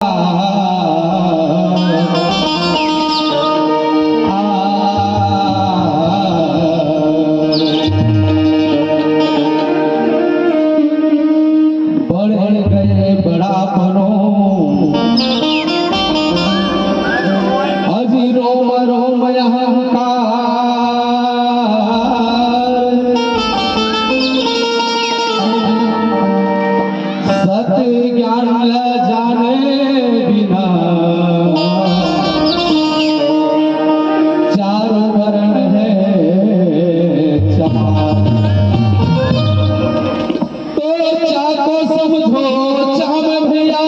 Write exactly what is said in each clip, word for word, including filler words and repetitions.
बढ़ गए बड़ापनो, अजी रोम रोम अहंकार। सत ज्ञान ल जाने बिना, चारों वर्ण है चार। तो चा को समझो चाम भैया,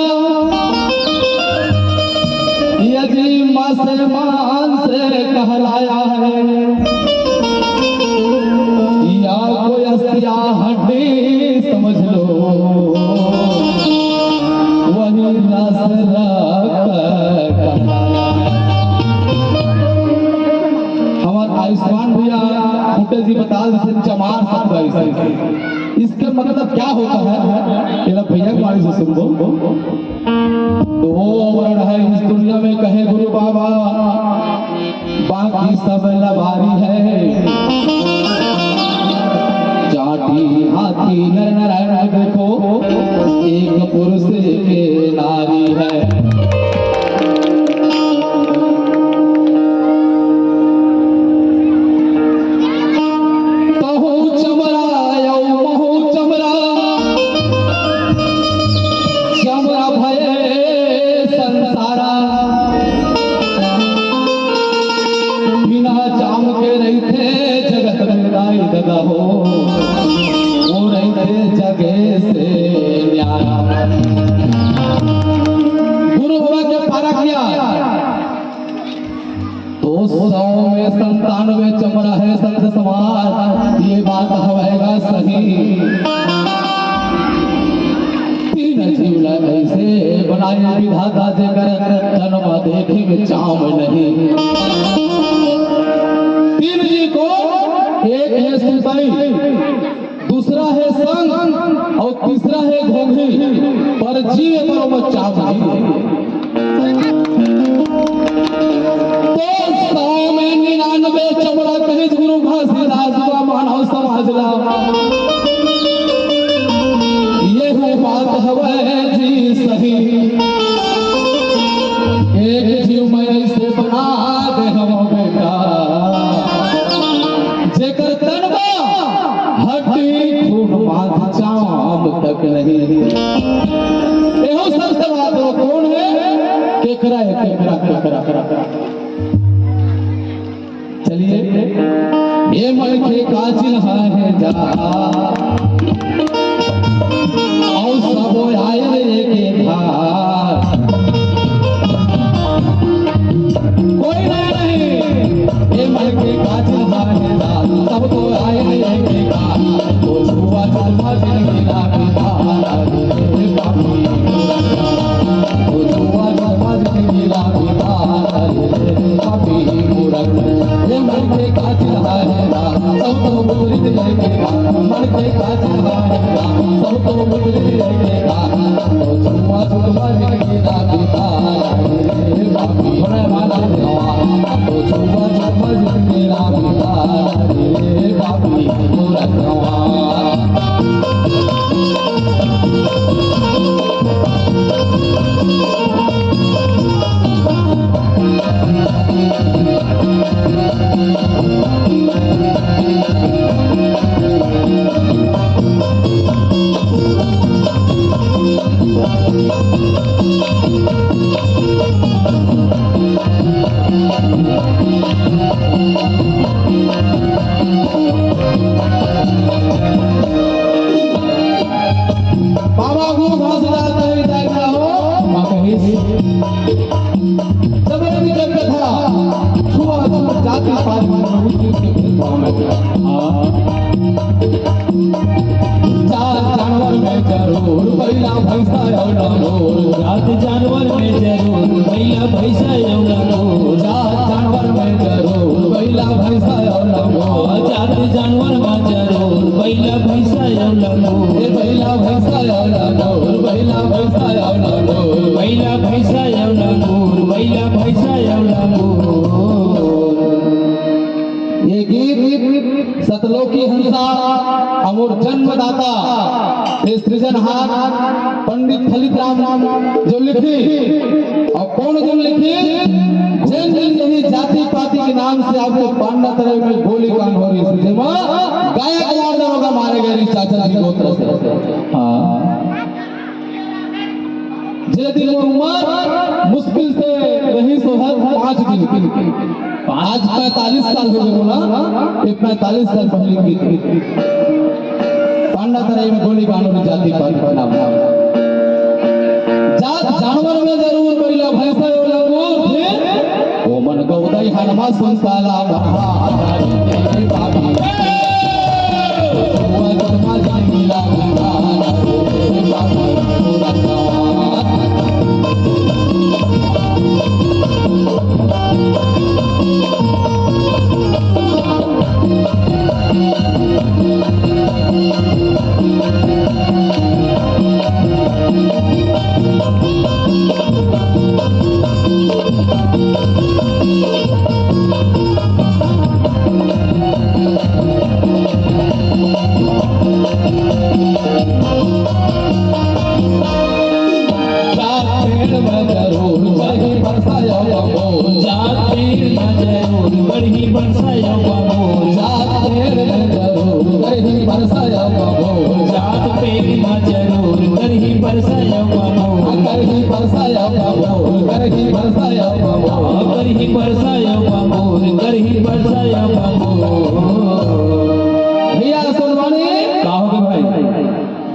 यदि माँ से मांस कहलाया है, या कोई अस्थिया हड्डी समझ लो, वही रस रक्त कहलाया है। हमार आयुष्मान भैया फुटेज जी बता दे, चमार शब्द है इसे। इसके मतलब क्या होता है, ये ला भैया के बारे से सुन लो। दो वर्ण है इस दुनिया में, कहे गुरु बाबा, बाकी सब लबारी है। जाति हाथी नर नारायण देखो, एक पुरुष के नारी है। तहु चमरा अउ महु चमरा, चमरा भये संसारा। बिना चाम के रहिथे जगत में दाई ददा हो, वो रहिथे जगे से न्यारा। गुरु बाबा के पारा किया तो सौ में संतानवे चमरा है संत समाज, ये बात हवैगा सही। तीन जीव ला ऐसे बनाए विधाता, जेकर तन मा देखे में चाम नहीं। तीन जी को एक है सुताई, दूसरा है संग और तीसरा है घोंघी, पर जिए पर वो चाप नहीं। तो सौ में निन्यानवे चमरा कहिस गुरु घासीदास बा मानव समाज ला। ये है बात हवे जी सही। एक जीव में ऐसे बना दे हम बेटा, जेकर तन बा हड्डी खून मांस चाम तक नहीं। एहो सबसे बात हो, कौन है? केकरा है, केकरा, केकरा? चलिए, ये मन के काचिल है जा, और सब आए रे के धार। कोई नहीं, ये मन के काज मानेला, सब तो आए रे के धार। तो छुआ छुआ जिंदगी ना बिता रे बाबू। तो छुआ छुआ जिंदगी ना बिता रे बाबू। ये मन के काज मानेला, सब तो बुरी जिंदगी ना, मन के काज मानेला, सब तो बुरी जिंदगी ना। बाबा गुरु घासीदास कहे जाए का हो, माँ कहिस। जब ये विजय कथा छुआछूत जाति पाति प्रभु जी के भेदभाव में। हाँ। जात जानवर में जरूर, बइला भैंसा अउ लंगोर। जात जानवर में जरूर, बइला भैंसा अउ लंगोर। जात जानवर में जरूर, बइला भैंसा अउ लंगोर। जात जानवर में जरूर, बइला भैंसा अउ लंगोर। ए बइला भैंसा अउ लंगोर। अउ जन्मदाता, ये सृजनहार पंडित फलित राम जो लिखिस, अउ कोन जो लिखिस, जेन दिन यही जाति पाति के नाम से आपके पांडा तराई में गोलीकांड हो रहिस, जेमा गायकवाड़ दरोगा मारे गए रहिस चाचा जी गोत्र से। हाँ। जे दिन मोर उमर मुश्किल से रहिस होही पाँच दिन। आज पैंतालीस साल हो गए ना, ये पैंतालीस साल पहले की। पांडा तराई में गोलीकांड हो रहिस जाति पाति के नाम। जात जानवर में जरूर बइला भैंसा यो लंगूर, फिर ओमन गौदई हनमा सुनता ला मरहा। जात पेड़ में जरूर बढ़ही बरसा यो बबोर। जात पेड़ में जरूर बढ़ही बरसा यो बबोर। जात पेड़ में जरूर बढ़ही बरसा यो बबोर। जात पेड़ में जरूर बढ़ही बरसा यो बबोर। बढ़ही बरसा यो बबोर, बढ़ही बरसा यो बबोर। बढ़ही बरसा यो बबोर, बढ़ही बरसा यो बबोर। भैया सुनवानी। का हो गे भाई?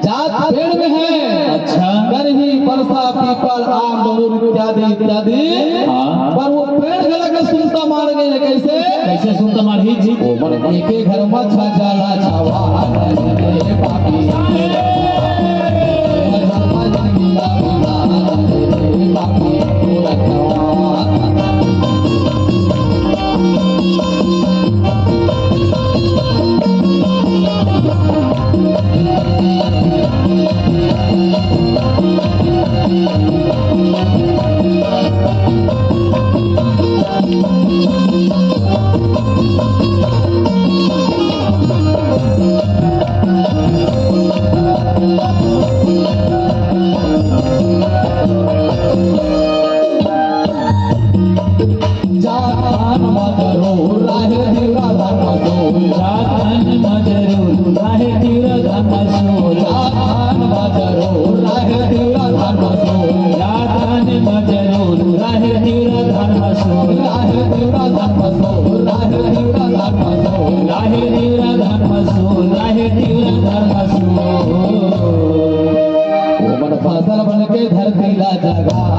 जात पेड़ में हे। अच्छा। करही बरसा पीपल आम बबूर इत्यादि इत्यादि। हाँ। पर वो पेड़ घला के सुनता मार गे हे, कइसे? कइसे सुनता मारही जी? ओमन एके घर म छा जाला छावा। जात धन म जरूर राहे तिवरा धन म सोर। जात धन म जरूर राहे तिवरा धन म सोर। जात धन म जरूर राहे तिवरा धन म सोर। जात धन म जरूर राहे तिवरा धन म सोर। राहे तिवरा धन म सोर, राहे तिवरा धन म सोर। राहे तिवरा धन म सोर, राहे तिवरा धन म सोर। ओमन फसल बन के धरती ला जगा।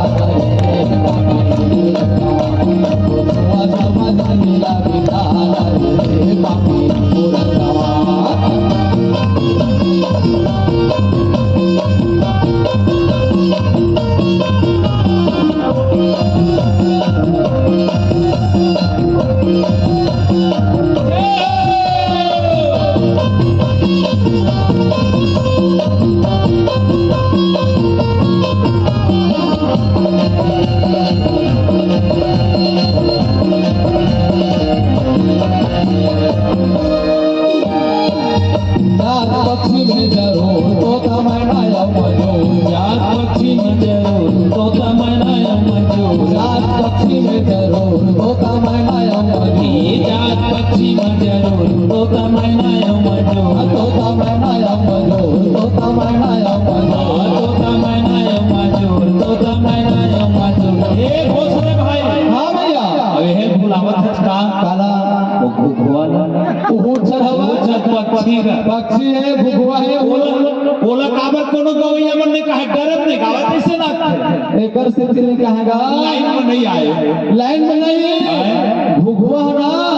जात पक्षी में जरूर तोता मैना अउ मयूर। जात पक्षी में जरूर तोता मैना अउ मयूर। जात पक्षी में जरूर तोता मैना अउ मयूर। ए जात पक्षी में जरूर तोता मैना अउ मयूर। तोता मैना अउ मयूर, तोता मैना अउ मयूर। हाँ, तोता मैना अउ मयूर, तोता मैना अउ मयूर। ए घोष रे भाई। हाँ भैया। अबे हे बुलावत हस का? काला। वो घुघुआ ना। वो चढ़ावा। वो चढ़ पक्षी का। पक्षी हे, घुघुआ हे, वो ओला, ओला काबर कोनो गवैया मन नइ कहय, डरत नइ गावत, अइसे लागथे। एकर सेती नइ कहय गा। लाइन में नइ आय। लाइन में नइ। आय। घुघुआ ना,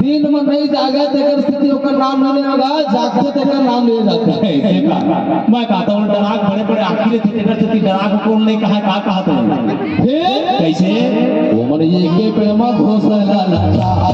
दिन में नइ जागय, तेकर सेती ओकर नाम नइ लेवय गा, जागथे तेकर नाम लिए जाथे। अइसे का? मैं कहत हंव, डराक बड़े-बड़े आँखी रहिथे, तेकर सेती डराक कोन नइ कहय, का कहत हंव? फिर? कइसे? ओमन एके पेड़ म घोंसला लचा।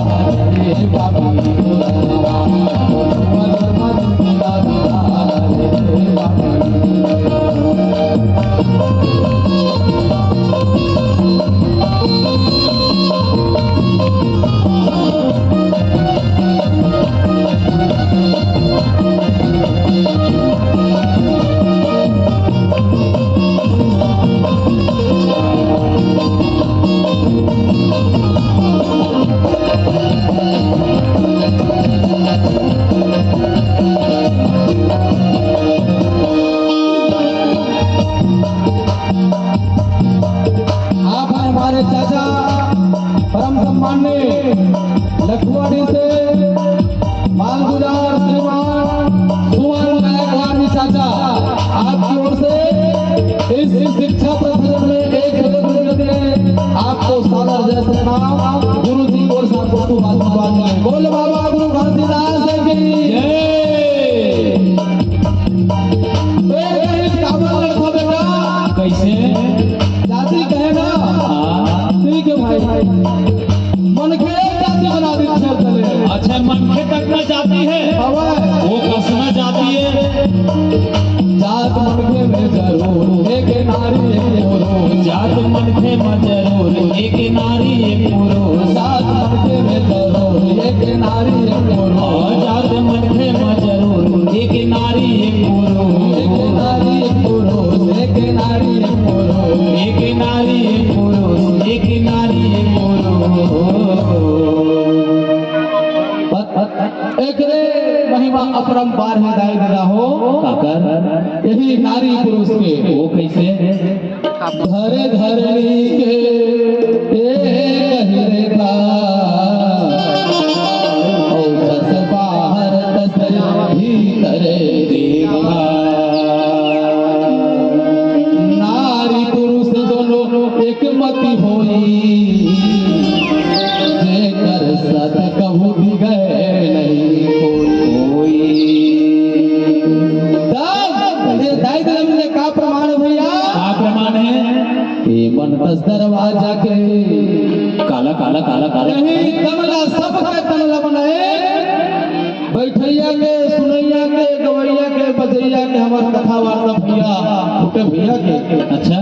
मनखे म जरूर एक नारी एक पुरुष। जात मनखे म जरूर एक नारी एक पुरुष। जात मनखे म जरूर एक नारी एक पुरुष। एक नारी एक पुरुष, एक नारी एक पुरुष। एक नारी एक पुरुष, एक नारी एक पुरुष। एकरे महिमा अपरंपार हे दाई ददा हो। काकर? यही नारी पुरुष के। वो कैसे? धरे धरणी के एक ही रेखा, और जस बाहर तस भीतर देखा। नारी पुरुष दोनों एक मति होई, जेकर सत कहूँ बिगड़े नहीं कोई। तब ये दाई ददा मन के का प्रमाण हे भैया? का प्रमाण हे? ये मन दस दरवाजा के। काला, काला, काला, काला। नहीं, कमला सबके कमला बनाए। बैठैया के, सुनैया के, गवैया के, बजैया के, हमर कथा वार्ता भैया, छोटे भैया के। अच्छा।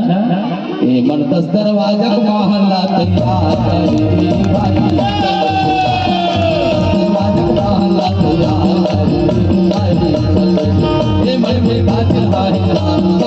ए मन दस दरवाजा के महल ला तैयार करी भाई। दरवाजा के महल ला तैयार करी भाई। ए मन में बाज भाई।